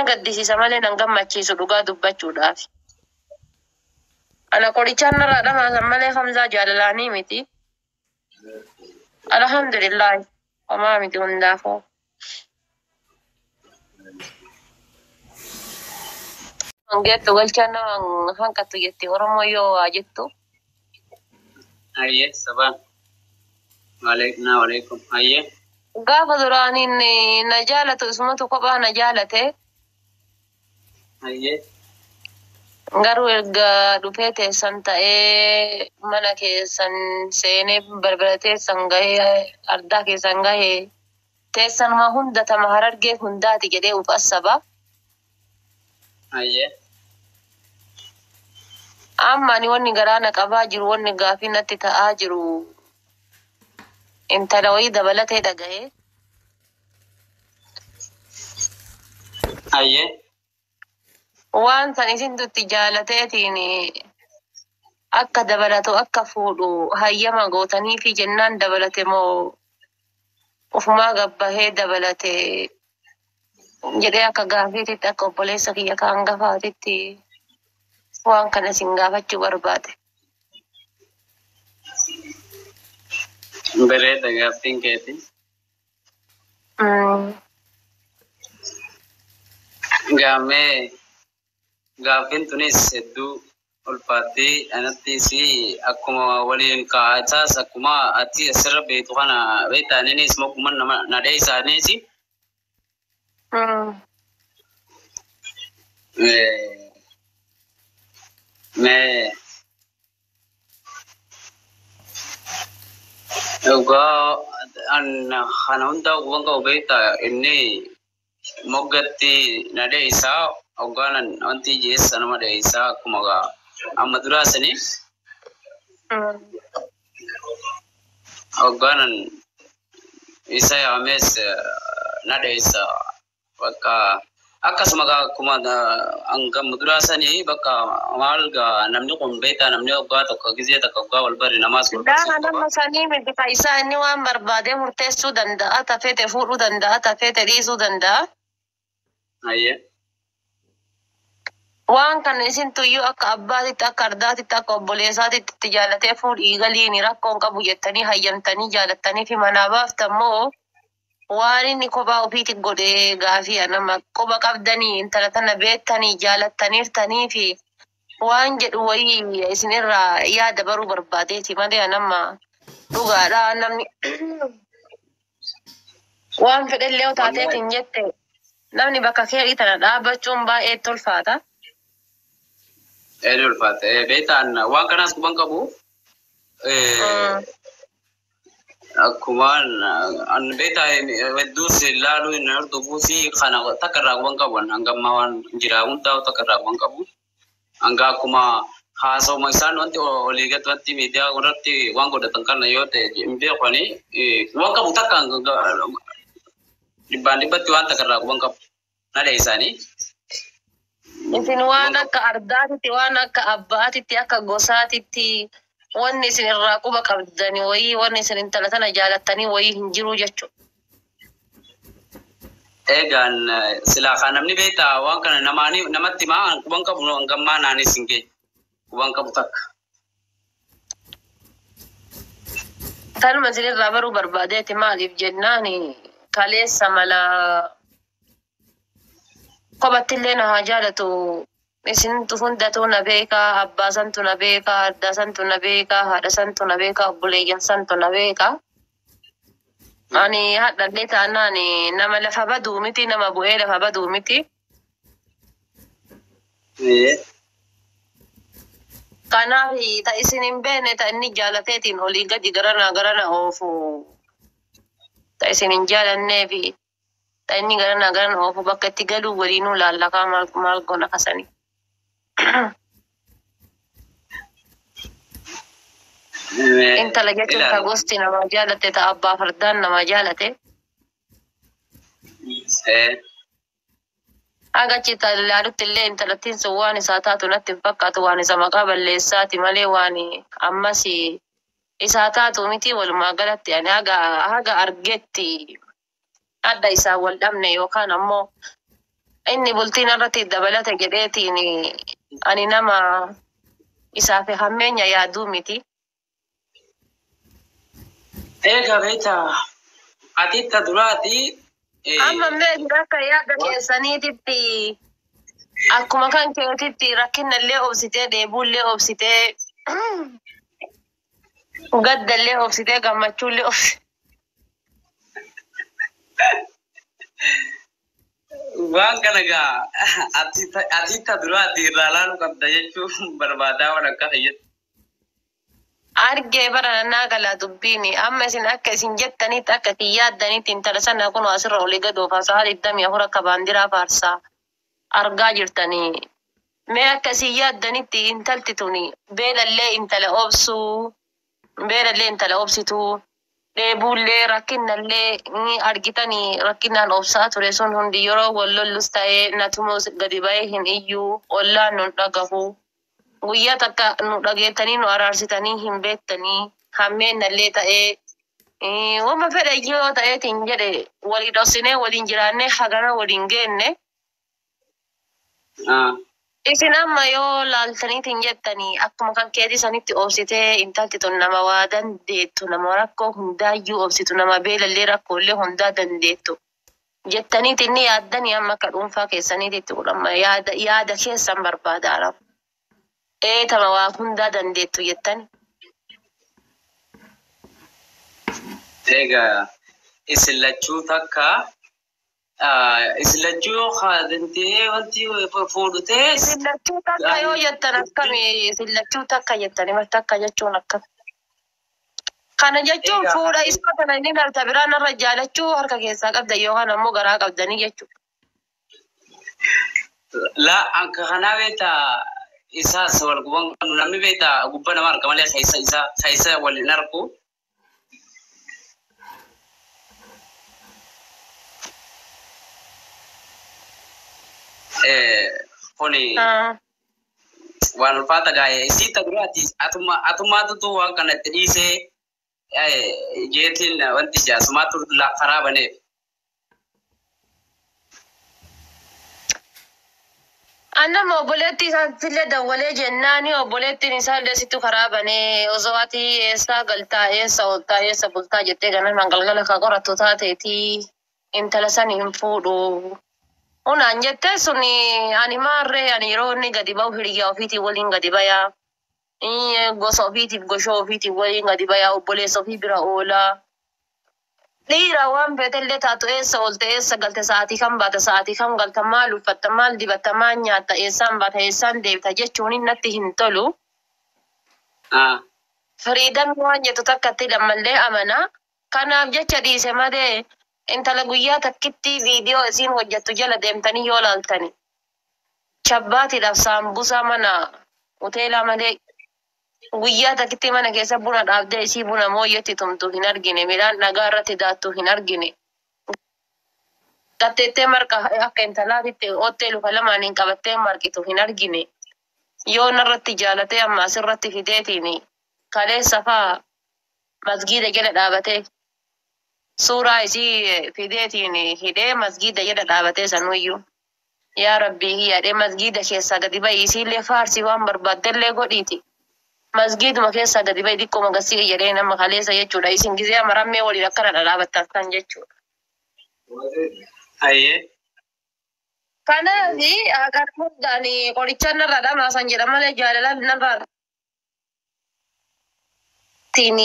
Gaddisiisa malee nan gammachiisu dhugaa dubbachuudhaaf. Ana qorichaan narraa dhamaasan malee Hamzaa jaalalaanii miti. Alhamdulillah, homaa miti hundaafuu. Hangeettu galchaan nama hanqattu jetti Oromoo yoo waa jettu. Hayyee sabaan. Waalaikum waalaikum. Hayyee. Gaafa duraaniin na jaalatu isumatu kophaa na jaalate. Hayyee. Garuu erga dhufee teessan ta'ee mana keessan seenee balbala teessan gahee ardaa keessan gahee teessanuma hunda tama Harargee hundaati jedhee uf assaba. Hayyee. Amma ani wanni garaa na qabaa jiru, wanni gaafii natti ta'aa jiru, intala wayii dabalatee dhagahee. Hayyee. Waan san isintu itti jaalateetiin akka dabalatu akka fuudhu hayyama gootanii fi jennaan dabalate moo ufumaa gabbahee dabalate jedhee akka gaafiititti akka obboleessa kiyya ka hangafaatitti waan kana isin gaafachuu barbaade. Bareeda gaaffiin keeti. Gaammee gaaffiin tunis hedduu ulfaatti anattis akkuma waliin kaa'ataas akkuma ati asirra beektu kana beektaaninis mokkuma nama nadhee isaaniis. Mee dhugaa an kana hunda waan qabu beektaa, inni moggatti nadhee isaa hoggaanan wanti jeessa nama dhee isaa akkuma amma duraa sanii hoggaanan isa yaamees nadhee isaa bakka akkasuma gaa akkuma hangam duraa sanii bakka maal gaa namni kun beektaa, namni hoggaa tokko gizee takka hoggaa wal bari namaas wal Gaafa barsiisuu qaba. Nama sanii miti ka isaa, inni waan barbaade murteessuu danda'a, tafeete fuudhuu danda'a, tafeete dhiisuu danda'a. Hayyee. Waan kana isintuyyuu akka abbaatitti, akka ardaatitti, akka obboleessaatitti itti jaalatee fuudhii galiin rakkoon qabu jettanii hayyamtanii jaalattanii fi manaa baaftan moo waan inni kophaa ofiitti godhee gaafii nama quba qabdanii intala tana beektanii jaalattaniirtanii fi waan jedhu wayii isinirraa yaada baruu barbaadeeti malee nama dhugaadha namni waan fedhellee yoo taateetiin jette namni bakka keerii tana dhaabbachuun baay'ee tolfaata. Ee, ulfaate beektaan waan kanaas quban qabu. Akkuma an beektaa hedduus ilaaluu hin hordofuus kana takka irraa quban qabu, hangammaa waan jira hundaa takka irraa quban qabu. Hanga akkuma haasawuma isaan wanti olii gadi wanti miidiyaa irratti waan godhatan kana yoo ta'e hin beekani, waan qabu takka dhibbaan dhibbatti waan takka irraa quban qabu. Nadhee isaanii. Isin waan akka ardaatitti, waan akka abbaatitti, akka gosaatitti wanni isin irraa quba qabdani wayii, wanni isin intala tana jaalattanii wayii hin jiru jechuudha. Eegaan silaa kan namni beektaa waan kana namaanii namatti himaa quban qabu, hangammaa naanis hin geenye quban qabu takka. Tanuma isin irraa baruu barbaadeeti, maaliif jennaan kaleessa mala kophattillee na haa jaalatu, isintu hundatu na beekaa, abbaa santu na beekaa, ardaa santu na beekaa, haadha santu na beekaa, obboleeyyan santu na beekaa. Ani hadhallee taanaan nama lafa baduu miti, nama bu'ee lafa baduu miti. Kanaaf ta isin hin beekne, ta inni jaalateetiin olii gadi garana garana oofu, ta isin hin jaalannee fi ta inni garana garana oofu bakka itti galuu waliinuu laallakaa maal maal goona kasanii. Intala jechuun ta Ilaali. Gosti namaa jaalate, ta abbaa fardaan namaa jaalate. Haga achi ilaalutti illee intalattiin sun waan isaa taatu natti hin fakkaatu, waan isa maqaa balleessaati malee waan ammas isaa taatu miti. Walumaa galatti ani haga argetti adda isaa wal dhabne yookaan ammoo Inni bultiin irratti dabalata jedheetiin ani nama isaaf hammeenya yaaduu miti. Egaa beektaa ati ta duraati. Amma mee akka yaada keessaniititti akkuma kan keetitti rakkinallee obsitee dheebuullee obsitee gaddallee obsitee gammachuullee obsitee. Waan kana gaa ati ta duraati irraa laaluu qabda jechuun barbaadaa waan akka fayyadu. Argee bara nannaa galaa dubbiini amma isin akka isin jettanitti akka isin yaaddanitti intala sana kun asirra olii gad oofaa sa'a 24 akka baandiraa faarsaa argaa jirtanii. Mee akka isin yaaddanitti intalti tuni beelallee intala obsuu beelallee intala obsituu dheebuullee rakkinnallee ni argitanii rakkinnaan obsaa ture sun hundi yeroo wal lollus ta'ee natumus gadi ba'ee hin iyyuu ollaan nun dhagahu. Guyyaa takka nu dhageettanii nu araarsitanii hin beektanii hammeennallee ta'ee wama fedhe yoo ta'eetiin jedhe walii dhoksinee waliin jiraannee hagana waliin geenne. Isin amma yoo laaltaniitiin jettanii akkuma kan keetii sanitti obsitee intalti tun nama waa dandeettu nama rakkoo hundaayyuu obsitu nama beelallee rakkoolee hundaa dandeettu jettaniitiin ni yaaddanii amma akka dhuunfaa keessaniititti godhama yaada yaada keessan barbaadaara. Ee tama waa hundaa dandeettu jettani. Egaa isin lachuu takka isin lachuu kaadantee wanti fuudhutee. Isin lachuu takka yoo jettan akkami isin lachuu takka jettani mar takka jechuun akkam. Kana jechuun fuudha isaa kana inni galta biraa narra jaalachuu harka keessaa qabda yookaan ammoo garaa qabdanii jechuudha. La akka kanaa beektaa isaas wal guban qabnu namni beektaa gubbaa nama arga malee keessa isaa keessa wal hin argu. Kuni waan ulfaata gaa'ee isii ta duraati atumaatutu waan kana itti dhiisee jeetiin wanti jaasumaatu karaa baneef. Annama obboleettii isaattillee dawwalee jennaani obboleettiin isaallee sittu karaa banee osoo ati eessaa galtaa eessa ooltaa eessa bultaa jettee ganama galgala ka qorattu taateetii intala sani hin fuudhu. Unaan jettee suni ani maarree ani yeroo inni gadi ba'u hiriyyaa ofiitiin waliin gadi bayaa. Gosa ofiitiif goshoo ofiitiif waliin gadi bayaa obboleessa ofii bira oolaa. Dhiira waan feetellee taatu eessa oolte eessa galte sa'aatii kam baata sa'aatii kam galta maal uffatta maal dibatta maal nyaatta eessaan baata eessaan deebita jechuun natti hin tolu. Firiidamni waan jettu takkatti lammallee amana. Kanaaf jecha dhiise malee intala guyyaa takkitti viidiyoo isiin hojjettu jala deemtanii yoo laaltani. Chabbaatiidhaaf saambusaa mana hoteelaa malee guyyaa takkitti mana keessa buna dhaabdee isii buna mooyyetti tumtu hin argine midhaan dhagaa irratti daattu hin argine. Gatteettee marqa akka intalaatitti ottee luka lamaaniin qabattee marqitu hin argine. Yoo narratti jaalatee amma asirratti fideetiin kaleessa faa masgiida jala dhaabatee suuraa isii fideetiin hidhee masgiida jala dhaabatee sanuyyuu. Yaa Rabbii hiyyaadhee masgiida keessaa gadi ba'i isiillee faarsii waan barbaaddellee godhiiti. Masgiiduma keessaa gadi ba'i xiqqoo magasii jedhee nama kaleessa jechuudha. Isin gizee amarammee waliin akkana dhadhaabattan kan jechuudha. Ayyee. Kanaaf agar hundaan qoricha narraa dhamaasan jedha malee jaalala narraa tiin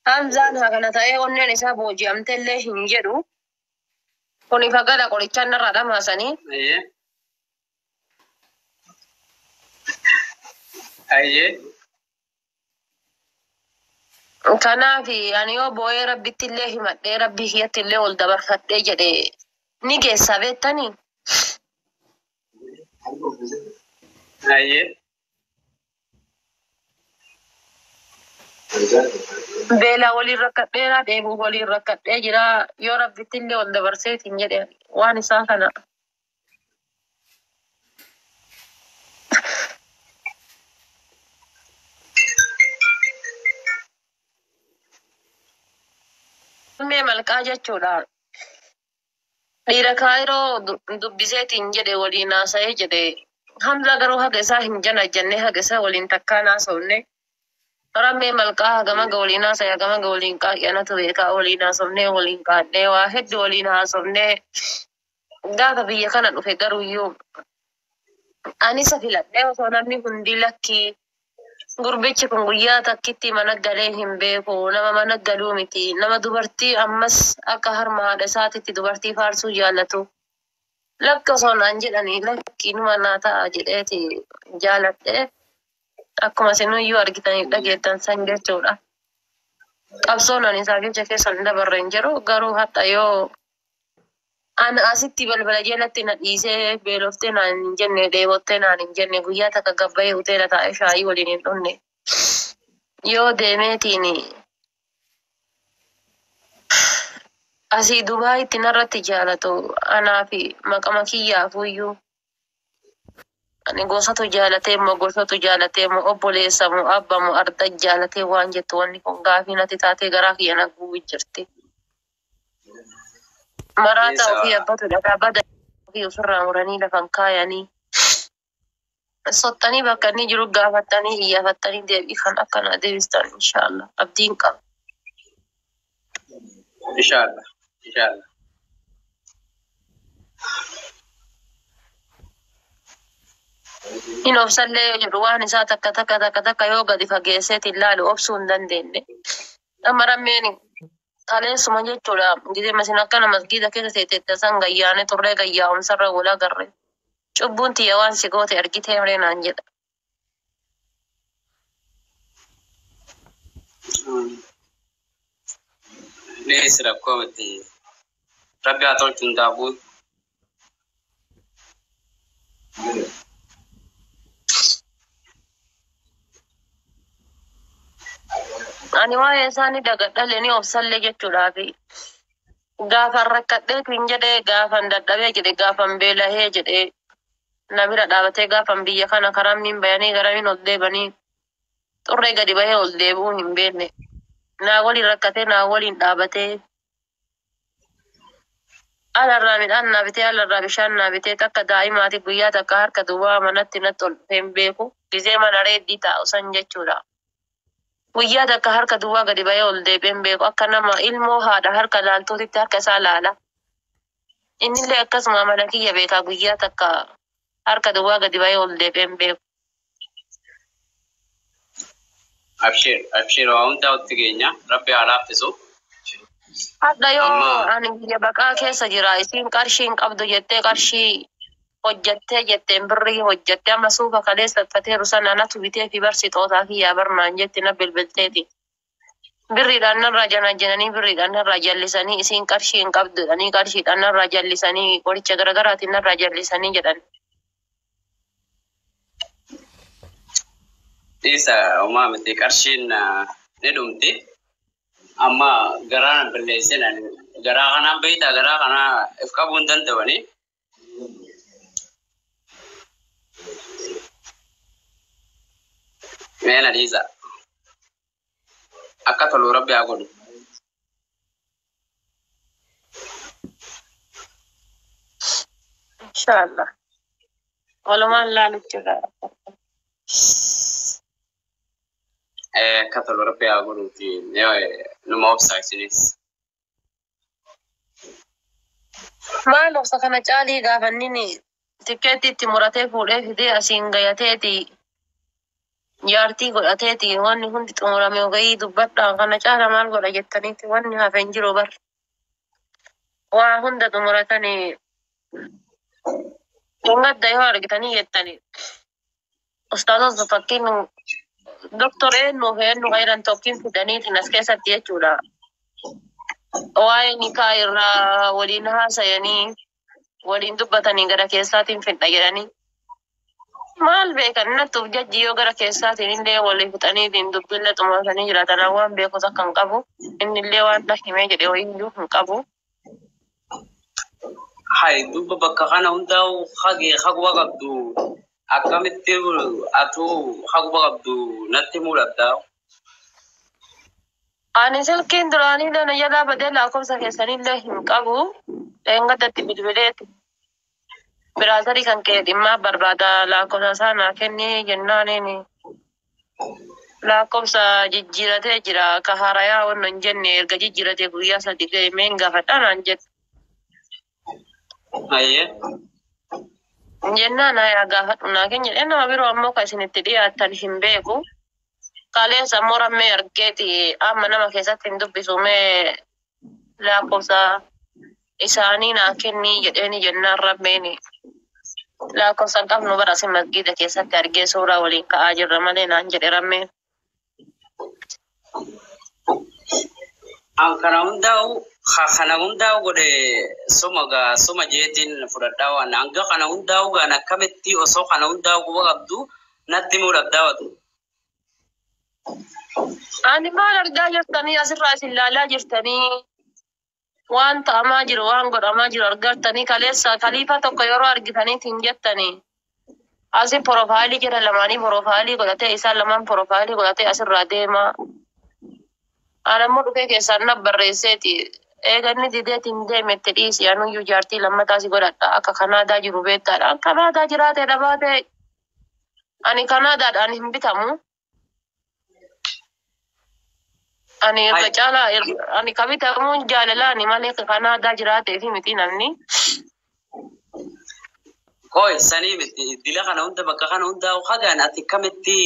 Hamzaan haa kana ta'ee onneen isaa booji'amtellee hin jedhu. Kuni fagada qoricha narraa dhamaasanii. Ayyee. Ayyee. Kanaaf ani yoo boo'ee rabbitti illee himadhee rabbii kiyyatti illee ol dabarfadhee jedhe ni geessa beektanii. Ayyee. Beelaa waliin rakkadheera dheebuu waliin rakkadhee jira yoo rabbitti illee ol dabarseetiin jedhe waan isaa kana. Mee malqaa jechuudha. Dhiira Kaayiroo dubbiseetiin jedhe waliin haasa'ee jedhe. Hamza garuu haga isaa hin jana jennee haga isaa waliin takkaan haasofne. Rammee malqaa hagama ga waliin haasa'e hagama ga waliin qaaqyanatu beekaa waliin haasofnee waliin qaadnee waa hedduu waliin haasofnee gaafa biyya kana dhufe garuuyyuu ani isa filadhee osoo namni hundi lakkii gurbichi kun guyyaa takkitti mana galee hin beeku nama mana galuu miti nama dubartii ammas akka harma haadha isaatitti dubartii faarsuu jaallatu lakki osoo naan jedhanii lakki numa naa ta'a jedheeti jaaladhe akkuma isinuyyuu argitanii dhageettan san jechuudha. Qabsoon ani isaaf jecha keessa hin dabarre hin jiru garuu hatta yoo ana asitti balbala jalatti na dhiisee beeloftee naan hin jenne dheebottee naan hin jenne guyyaa takka gabbayee hoteela taa'ee shaayii waliin hin dhunne yoo deemeetiin asii Dubaayitti narratti jaalatu anaa fi maqama kiyyaafuyyuu ani gosatu jaalatee moo gosatu jaalatee moo obboleessa moo abba moo arda jaalatee waan jettu wanni kun gaafii natti taatee garaa kiyya na guubi jirti. Maraata ofii abbatu dhagaa bada ofii ofirraa muranii lafan kaayanii sottanii bakka inni jiru gaafattanii iyyafattanii deebii kan akkanaa deebistan inshaallah abdiin qaba. Inshallah. Inshallah. Hin obsallee yoo jedhu waan isaa takka takka takka takka yoo gadi fageesseetiin ilaalu obsuu hin dandeenye. Amma rammeen kaleessuma jechuudha. Gizee masin akkana masgiida keessa teettee san gayyaane turree gayyaa'umsarra wal agarre. Cubbuun tiyya waan si goote argitee miree naan jedha. Dhiyeessi rakkoo miti. Rabbi haa tolchu hundaafuu. Ani waa'ee isaanii dagadhalee ni obsallee jechuudhaafi. Gaafan rakkadheetiin jedhee gaafan dadhabee jedhe gaafan beelahee jedhee na bira dhaabatee gaafan biyya kana karamiin bayanii garamiin ol deebanii xurree gadi bahee ol deebi'uu hin beekne. Naa waliin rakkatee naa waliin dhaabatee alarraa midhaan naa bitee alarraa bishaan naa bitee takka daa'imaati guyyaa takka harka duwwaa manatti natti ol dhufee hin beeku. Gizee mana reeddii taa'u san jechuudha. Guyyaa takka harka duwwaa gadi bahee ol deebi'ee hin beeku. Akka nama ilmoo haadha harka laaltuutitti harka isaa laala. Innillee akkasuma mana kiyya beekaa guyyaa takka harka duwwaa gadi bahee ol deebi'ee hin beeku. Abshir abshir waa hundaa itti geenya. Rabbi haa laaffisu. Hadda yoo Amma ani biyya baqaa keessa jira isiin qarshii hin qabdu jettee qarshii hojjattee jetteen birrii hojjattee amma suufa kaleessa uffateeru sana anatu bitee fi barsixootaa kiyyaa barnaan jetti na bilbilteeti. Birriidhaan narraa janajjananii birriidhaan narraa jallisanii isiin qarshii hin qabdu jedhanii qarshiidhaan narraa jallisanii qoricha garaagaraatiin narraa jallisanii jedhan. Dhiisa homaa miti qarshiin ni dhumti. Amma garaa balleessin garaa kanaan beektaa garaa kanaa if qabuu hin danda'anii. Mee na dhiisa. Akka tolu rabbi haa godhu. Inshaallah. Walumaan laalu jira. Akka tolu rabbi haa godhuuti. Numa obsaa isinis. Maal obsa kana caalii gaafannin tikkeetti itti muratee fuudhee fidee asiin gayateeti jaartii godhateeti wanni hundi xumurame gayii dubbadhaa kana caala maal godha jettaniiti wanni hafe hin jiru bar. Waa hunda xumuratanii gadda yoo argitanii jettanii. Ustaazota fakkiin doktor eenyu fi eenyu khayran tokkiin fidaniitiin as keessatti jechuudha. Waa'ee nikaa irraa waliin haasayanii waliin dubbatanii gara keessaatiin fidha jedhanii. Maal beekan nattuuf jajji yoo gara keessaatiin illee walii fixaniitiin dubbiillee xumuratanii jiraatan waan beeku takka hin qabu. Inni illee waan himee jedhe wayiyyuu hin qabu. Hai duuba bakka kana hundaa'u hagi haguma qabdu akkamitti atuu haguma qabdu natti mul'atta. Ani silkiin duraanii lana jalaa badee lakkoofsa keessanillee hin qabu. Dheengadatti bilbileeti. Biraazarii kan ka'e dhimma barbaada lakkoofsa isaa naa kenni jennaaniin lakkoofsa jijjiiratee jira. Ka haarayaa waan hin jenne erga jijjiiratee guyyaa 3 ga'e meen gaafadhaa naan jedhe. Ayyee. Jennaan hayaa gaafadhu naa kenni jedhee nama biroo ammoo kan isinitti dhiyaatan hin beeku. Kaleessa ammoo rammee argeeti amma nama keessatti hin dubbisu mee lakkoofsa isaanii naa kenni jedheeni jennaan rammeeni. Lakkoofsa hin qabnu bara isin masgiida keessatti argee suuraa waliin ka'aa jirra malee naan jedhe rammeen. An kana hundaa'u kana hundaa'u godhe suma gaa suma jeetiin fudhadhaa waan hanga kana hundaa'u gaan akkamitti osoo kana hundaa'u quba qabdu natti himuu dhabdaa watu. Ani maal argaa jirtanii asirraa isin ilaalaa jirtanii waan ta'amaa jiru waan godhamaa jiru argartanii kaleessa kaliifa tokko yeroo argitaniit hin jettanii. Asi porofaayilii jira lamaanii porofaayilii godhatee isaan lamaan porofaayilii godhatee asirraa deema. Ani ammoo dhufee keessaan na barreesseeti. Eeganni dideetiin deemetti dhiisi anuyyuu jaartii lammataa si godhadha akka Kanaadaa jiru beektaadha. An Kanaadaa jiraatee dhabaatee ani Kanaadaadhaan hin bitamu. Ani erga caalaa ani ka bitamuun jaalalaani malee ka Kanaadaa jiraatee fi miti namni. Koi sanii miti dila kana hunda bakka kana hundaa'u hagaan ati kamitti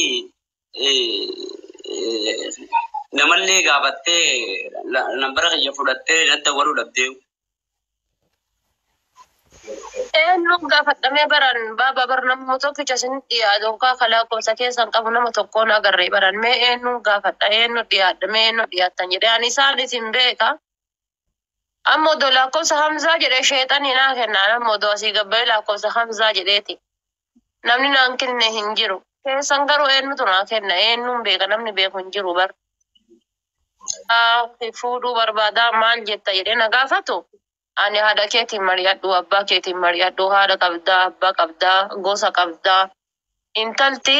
namallee gaafattee nambara kiyya fudhattee natti waluu dhabdee. Eenyuun gaafadhamee baran baaba bar namni tokkicha isin dhiyaatu yookaan ka lakkoofsa keessan qabu nama tokkoon agarree baran mee eenyuun gaafadha eenyu dhiyaadha mee eenyu dhiyaattan jedhee ani isaan isin beeka. Amma odoo lakkoofsa Hamzaa jedhee sheexanii naa kennaan amma odoo asii gabbayee lakkoofsa Hamzaa jedheeti. Namni naan kenne hin jiru. Keessan garuu eenyutu naa kenna eenyuun beeka namni beeku hin jiru bar. Fuudhuu barbaadaa maal jetta jedhee na gaafatu. Ani haadha keetiin mari'adhu, abbaa keetiin mari'adhu, haadha qabdaa, abbaa qabdaa, gosa qabdaa. Intalti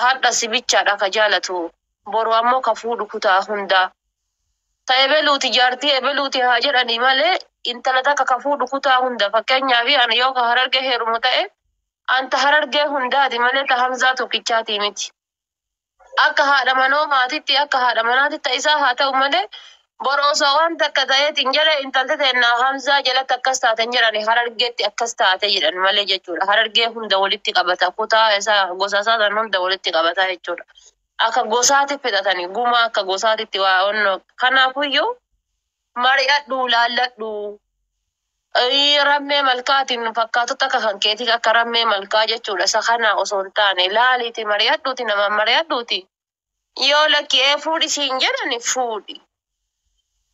haadha sibichaadha ka jaalatu. Boru ammoo ka fuudhu kutaa hundaa. Ta ebeluuti jaartii ebeluuti haa jedhanii malee intala takka ka fuudhu kutaa hunda. Fakkeenyaaf ani yoo ka harargee heerumu ta'e anta harargee hundaati malee ta Hamzaa tokkichaati miti. Akka haadha manoo maatitti akka haadha manaatti isaa haa ta'u malee boru osoo waan takka ta'eetiin jedhe intalti teennaa Hamzaa jalatti akkas taaten jedhani harargeetti akkas taate jedhan malee jechuudha. Harargee hunda walitti qabata kutaa isaa gosa isaa san hunda walitti qabata jechuudha. Akka gosaatti fedhatanii gumaa akka gosaatitti waa onno kanaafuyyuu mari'adhu laalladhu. Rammee malkaatiin fakkaatota akka kan keetii akka rammee malkaa jechuudha. Isa kana osoo hin taane laaliiti mari'adhuuti namaan mari'adhuuti. Yoo lakki fuudhi siin jedhani fuudhi.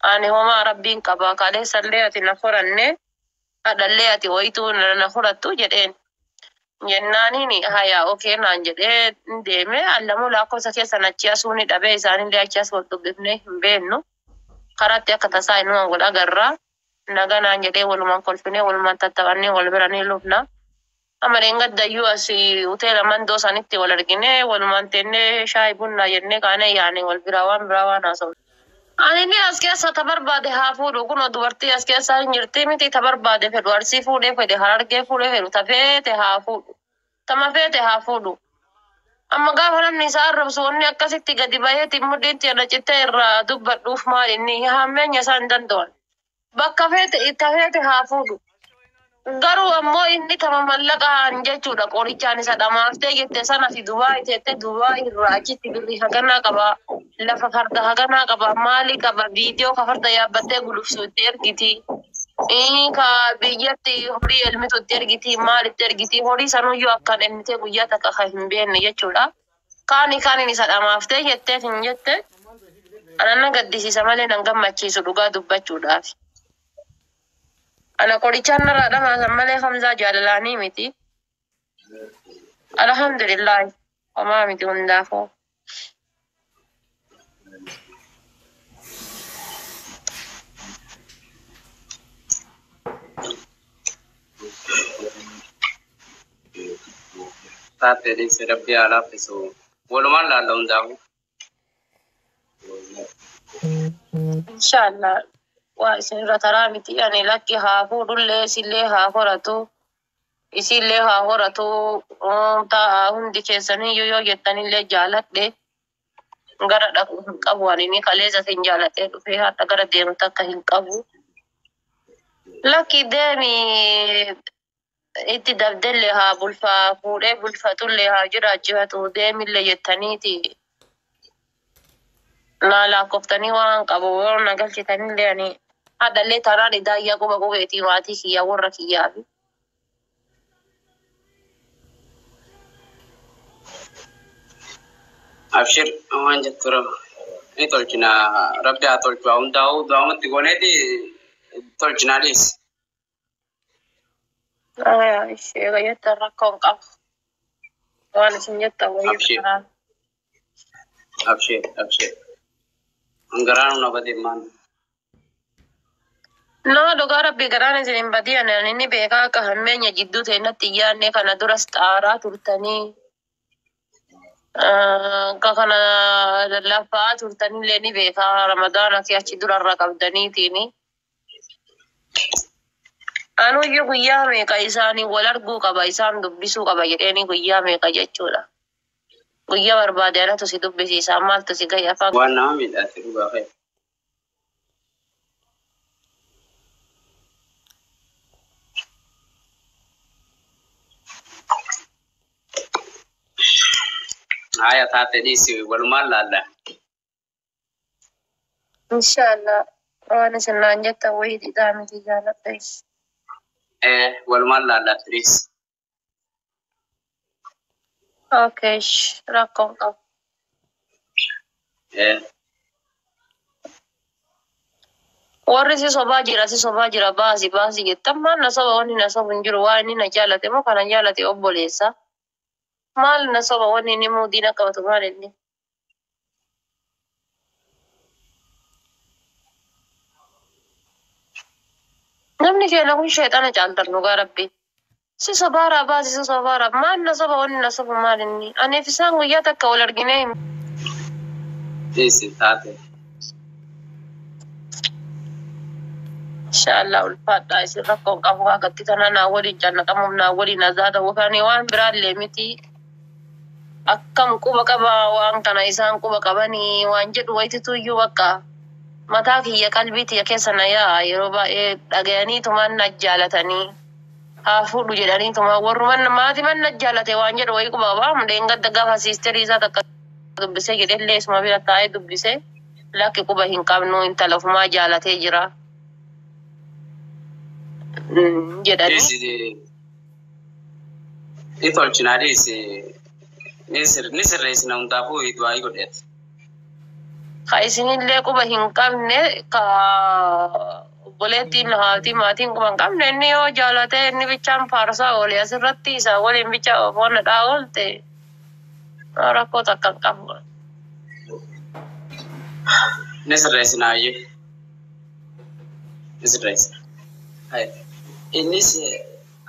Ani homaa rabbiin qaba kaleessallee ati na horanne hadhallee ati wayituu na horattu jedheen. Jennaaniin hayaa okee naan jedhee deeme allamuu lakkoofsa keessan achi asuu ni dhabee isaanillee achi as wal dubbifnee hin beeknu. Karaatti akka tasaa inuma wal agarraa. Naganaan jedhee walumaan kolfinee walumaan tattaphannee wal bira ni lufna. Amma dheengaddayyuu asii hoteela mandoo sanitti wal arginee walumaan teennee shaayii bunnaa jennee kaanee yaane wal biraa waan biraa waan haasa'u. Ani inni as keessa ta barbaade haa fuudhu kunoo dubartii as keessa hin jirti miti ta barbaade fedhu arsii fuudhee fedhe harargee fuudhee fedhu ta feete haa fuudhu. Tama feete haa fuudhu. Amma gaafa namni isaa arrabsu wanni akkasitti gadi baheeti mudhiitti irra cittee irraa dubbadhuuf maal inni hammeenya isaa hin danda'an. Bakka feete ta feete haa fuudhu. Garuu ammoo inni tama mallaqaan jechuudha qorichaan isa dhamaaftee jette sana fi Dubaay teette Dubaay irraa achitti birrii haganaa qaba lafa farda haganaa qaba maali qaba viidiyoo ka farda yaabbattee gulufsu itti ergiti. Ka biyyatti horii elmitu itti ergiti maal itti ergiti horii sanuyyuu akkan elmitee guyyaa takka kan hin beekne jechuudha. Kaani kaaniin isa dhamaaftee jettee hin jette anan na gaddisiisa malee nan gammachiisu dhugaa dubbachuudhaaf. Ana qorichaan narraa dhamaasan malee Hamzaa jaalalaanii miti. Alhamdulillah homaa miti hundaafuu. Taatee dhiisee rabbii haa laaffisu. Walumaan laalla hundaafuu. Inshallah waa isinirra taraa miti ani lakki haa fuudhullee isillee haa horatu isillee haa horatu ta'a hundi keessaniyyuu yoo jettanillee jaaladhe gara dhaqu hin qabu ani ni kaleessa sin jaaladhee dhufee hadha gara deemu takka hin qabu. Lakki deemi itti dabdellee haa bulfaa fuudhee bulfatullee haa jiraachifatu deemillee jettaniiti. Na lakkoftanii waan qabu yoo na galchitanillee ani hadhallee taraan idaayyaa quba qubeetii maatii kiyyaa warra kiyyaafi. Abshir waan jettu raba. Ni tolchina rabbi haa tolchu haa hundaa'u du'aamatti gooneeti tolchinaa dhiisi. Aya ishee jettan rakkoo hin qabu. Waan isin jettan wayii Abshir. karaan. Abshir abshir. Garaan na badee maan. Nama dhugaa rabbi garaan isin hin badiyan inni beekaa akka hammeenya jidduu teennatti hin yaadne kana duras xaaraa turtanii akka kana laffaa turtanillee ni beekaa ramadaana kee achi durarra qabdaniitiini. Anuyyuu guyyaa meeqa isaanii wal arguu qaba isaan dubbisuu qaba jedheeni guyyaa meeqa jechuudha. Guyyaa barbaade anatu si dubbisiisa maaltu si gahe afaan Waan nama miidhaate dhugaa fa'i. Haaya taate dhiisi walumaan laalla. Inshallah waan isin naan jettan wayii didhaa miti jaaladha. Walumaan laalla dhiisi. Okay, rakkoo hin qabu. Warri si sobaa jira si sobaa jira baasi baasi jettan maal na soba wanni na sobu hin jiru waan inni na jaalate moo kana jaalate obboleessa. Maal na soba wanni inni muudii na qabatu maal inni. Namni keenya kun sheexana caaltan dhugaa rabbi. Si sobaaraa baasi si sobaaraa maal na soba wanni na sobu maal inni. Aniif isaan guyyaa takka wal arginee hin Dhiisi taate. Inshallah ulfaadha isin rakkoo hin qabu waaqatti tana naa waliin jannaqamuuf naa waliin azaada wukaanii waan biraallee miti. Akkam quba qaba waan kana isaan quba qabanii waan jedhu wayititu iyyuu bakka mataa kiyya qalbii tiyya keessa na yaa'a yeroo baay'ee dhagayanii tumaan na jaalatanii haa fuudhu jedhanii tumaan warruman maatii man na jaalate waan jedhu wayii quba qabaa mudeen gadda gaafa siisterii isaa takka dubbisee jedhellee isuma bira taa'ee dubbisee lakki quba hin qabnu intala ofumaa jaalatee jira jedhanii. Dhiisi ni tolchinaa dhiisi. Ni sirreessina hundaafuu du'aa godheeti. Ka isinillee quba hin qabne ka obboleettiin haati maatiin quba hin qabne inni yoo jaalate inni bichaan faarsaa oole asirratti isa waliin bicha ofoonnadhaa oolte rakkoo takka hin qabu. Ni sirreessina ayyee. Ni sirreessina. Innis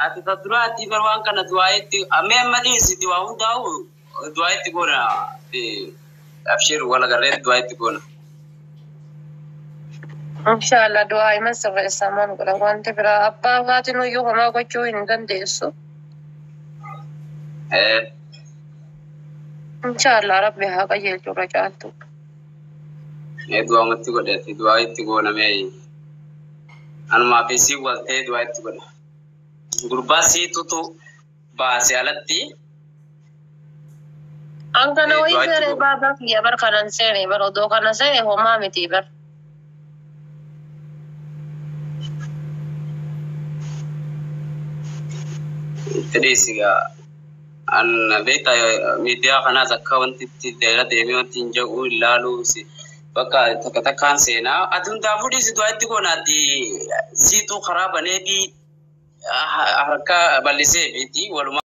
ati ta duraatti bar waan kana du'aa itti ammee amma dhiisi waa hundaa'u du'aa itti goona. Abshir wal agarree du'aa itti goona. Inshallah du'aa himan sirreessaa maal godha wanti biraa abbaa haatiin iyyuu homaa gochuu hin dandeessu. Inshallah rabbi haa qajeelchu irra caaltu. Du'aamatti godheeti du'aa itti goona mee anumaa fi sii waltee du'aa itti godha. Gurbaa siitutu baase alatti. An kana wayii Du'aa itti seene goona. baabaa kiyya bar kanan seene bar odoo kana seene homaa miti bar. Itti dhiisi gaa. An beektaa miidiyaa kanaas akka wanti itti dheera deemee wanti hin jedhu ilaaluu bakka takka takkaan seenaa. Ati hundaafuu dhiisi du'aa itti goonaati siituu karaa baneefi harka bal'isee fi walumaa.